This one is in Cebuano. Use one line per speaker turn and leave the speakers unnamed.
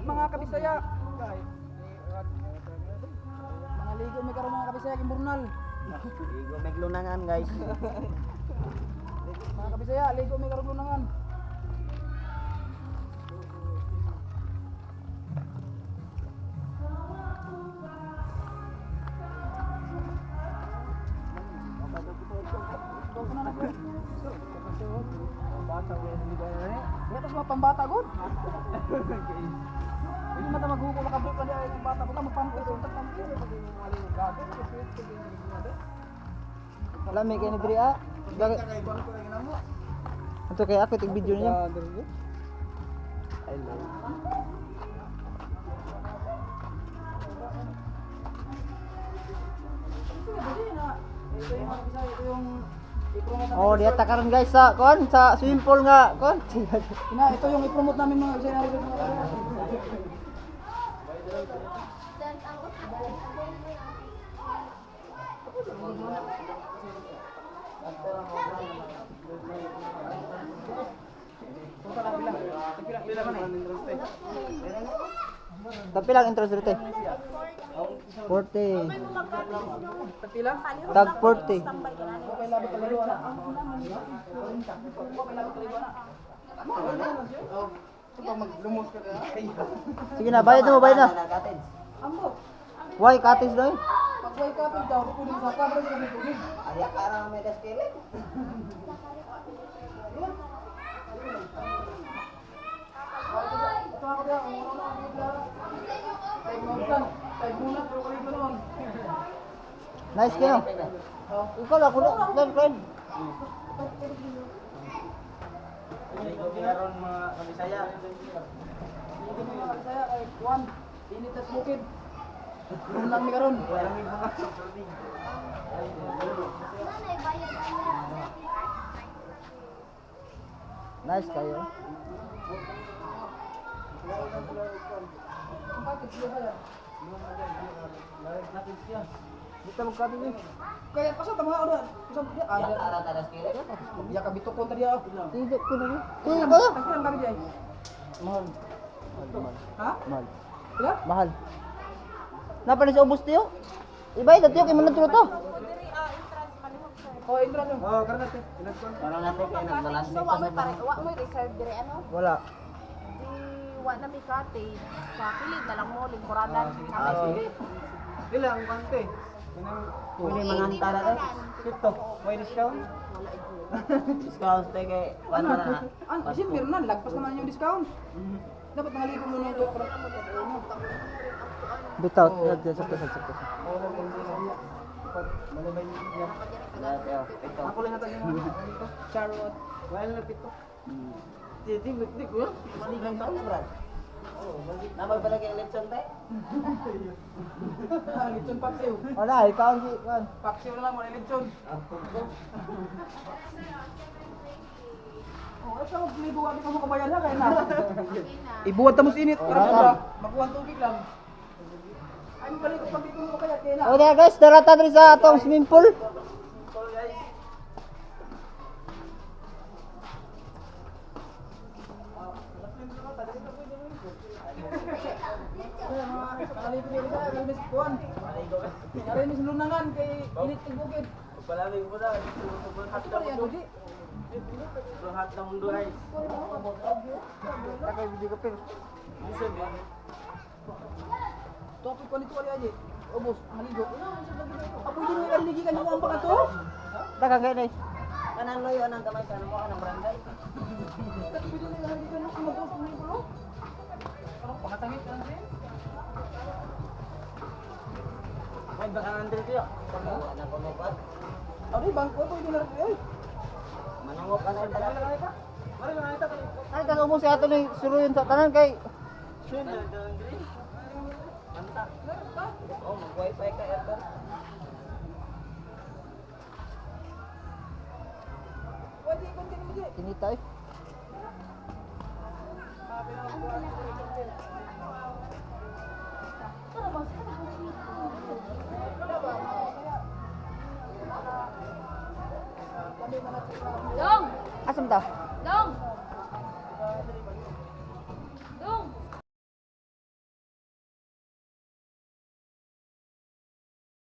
Mga kabisaya. Mga ligo may karon, mga kabisaya, kimburnal.
Ligo may lunangan, guys.
Mga kabisaya, ligo may karon lunangan. Di atas mga pambata gud. Hindi mata maghuko makabrik pa ay ang bata ko magpampis unta pampis.
Lami kay ni diri ah. Ito kay ako tig video niya.
Ito yung mga kabisaya, ito yung i-promote namin.
Oh, diya ta karon guys sa kon sa swimming pool nga kon.
Ina, ito yung i-promote namin, mga kabisaya, na resort, mga kabisaya.
Tapi lang interest rate. 40.
Pila?
Tag 40.
Okay, labi kaligo na. Okay, labi kaligo na.
Sige na, bayad na mo, bayad na.
Ambo.
Why cottage na eh?
Pag way kapit daw, kunin sa kabra sa kami tubig.
Aya ka may daskele.
Ito ako diya, ang una ang bigla. Tay mo tay muna pero kaligo noon.
Nice kayo. Ikaw lang kuno, lang friend.
Ligo karon, mga kabisaya.
Ligo mga kabisaya kay Juan, init at bukid. Room lang mi karon.
Nice kayo. Dito mag-cottage eh.
Kaya pasa ta mga ano, pasa dia ah.
Ara ta daskele.
Ya kabito ko ta diya.
Hindi ko na. Kuya ko.
Tagpilang kami diya?
Mahal. Mahal.
Ha?
Mahal.
Pila?
Mahal. Napa ni sa ubos tiyo? Ibay na tiyo kay man to.
Oh, entrance yung.
Oh, karon natin. Karon natin kay nagbalanse
So, wa mo pare, wa mo reserve dire ano?
Wala.
Di wa na mi cottage. Sa kilid na lang mo lingkuranan.
Ah, sige.
Pila ang kante?
Pwede manganta na eh.
Ito, may discount?
Discount te kay
Ano?
ano na.
Ano? Kasi meron na, lagpas naman yung discount. Dapat nangaligo muna ito.
Bitaw, sakto sakto sakto.
Ito.
Ako lang natag yung dito. Charot.
Well, pito. Di di di ko. Lang taon na, Brad. Namay pala kay lechon te.
Ah, lechon paksiw.
Wala, ikaw ang kan.
Paksiw na lang, wala lechon. Oh, ito magligo kami kamo kabayan ha kay na. Ibuhat ta mo sa init para sa makuha ang tubig lang. Ay, balik ko pag dito mo kaya kay na.
Oh, na guys, darata diri sa atong swimming pool.
Nakaligo niya sa kalmis kuan. Karimis lunangan kay init ng bukid.
Palamig mo na.
Ito pa yan, Tuji.
Sobrang hot na mundo, guys.
Takay video ka pero.
Topic ko nito ali aji. Ubos, maligo. Apoy din mo kariligi kanyo ang baka to.
Dagang kay nay.
Kanan loyo anang gamay sa mo anang barangay.
Apoy din mo kariligi kanyo ang magos mo ko. Ano pangatangit kan din?
May baka nandito tiyo. Ana ko mo pat.
Ari bangko ko din na ay.
Manangop ana dala.
Ay, kan ubos sa ato ni suruyon sa tanan kay
Manta. Oh, mag wifi ka aircon.
Wadi kon din mo di.
Kinita eh.
Dong.
Asam ta?